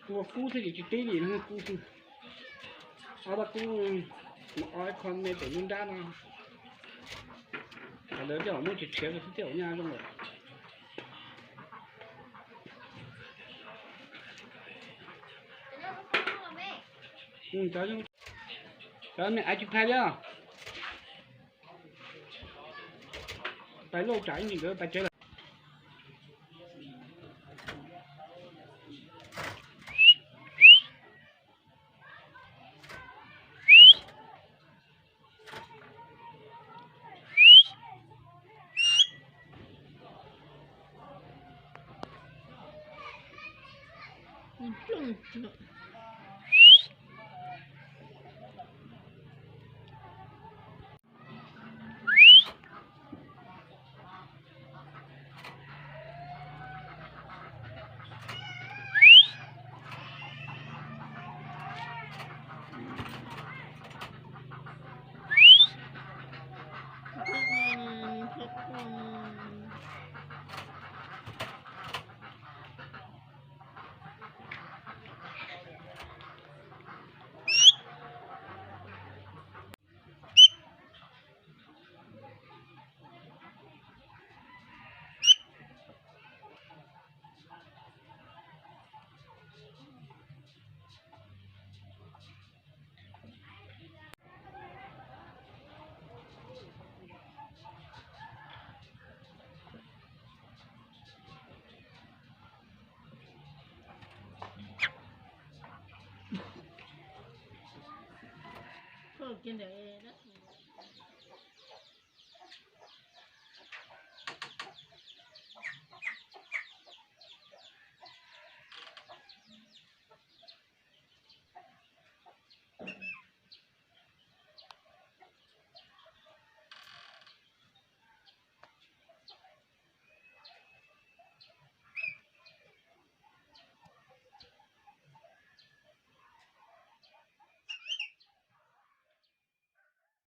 Ua kub thiab ces tsis tib li no kub xwb. Ob pab kub mus ob ib qho me pem lub nrab no. Qhov ntawd tej zaum muab tsis tshiav xwb tej zaum nyaj zoo lawm. Cov me av tsis phais thiab. Pais lauj tsam ib ntsis nkawd pais tsev lawm. Koj kiag ntawm dab tsi?